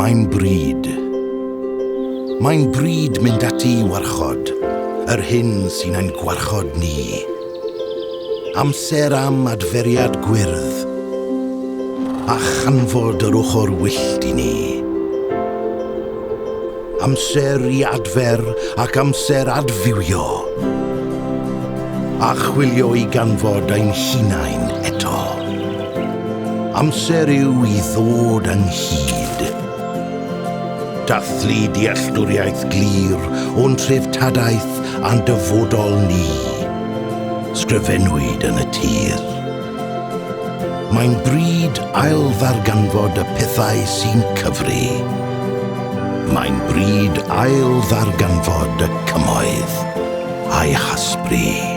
Mae'n bryd. Mae'n bryd mynd ati i warchod yr hyn sy'n ein gwarchod ni. Amser am adferiad gwyrdd a chanfod yr ochr wyllt i ni. Amser i adfer ac amser adfywio. A chwilio i ganfod ein hunain eto. Amser yw i ddod ynghyd. Dathlu dealltwriaeth glir o'n treftadaeth a'n dyfodol ni. Sgrifennwyd yn y tir. Mae'n bryd ail-ddarganfod y pethau sy'n cyfri. Mae'n bryd ail-ddarganfod y cymoedd a'i hasbri.